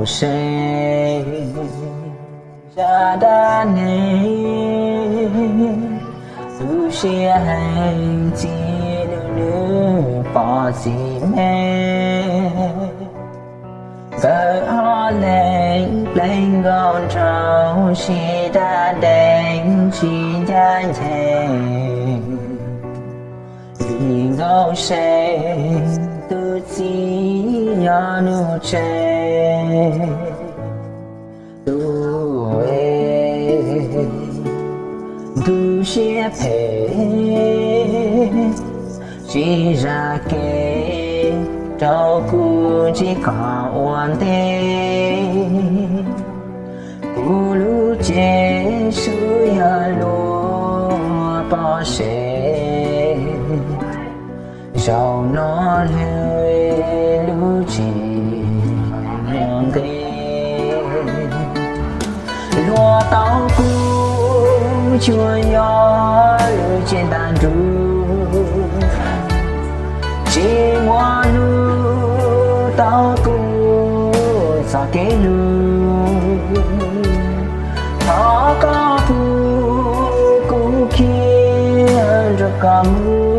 Se zaj dab neeg tu siab heev, txiv nug nws pom txiv me. Nkawd ob leeg pleev nkauj nraug, sib dab deev tsis ncaj ncees. Vim nkauj se tus txiv yog nus tseg, tus ntu siab phem tsis zam kev rau kuv ntsib kom ua ntej. Kuv lub cev xub yog luag pov sev, zaum no lwm lub tsis muaj nqis. Luag tau kuv tsuas yog lub cev ntaj ntsug, tsis muaj hnub tau kuv txoj kev lug. Thov koj pub kuv khiav rau koj mus,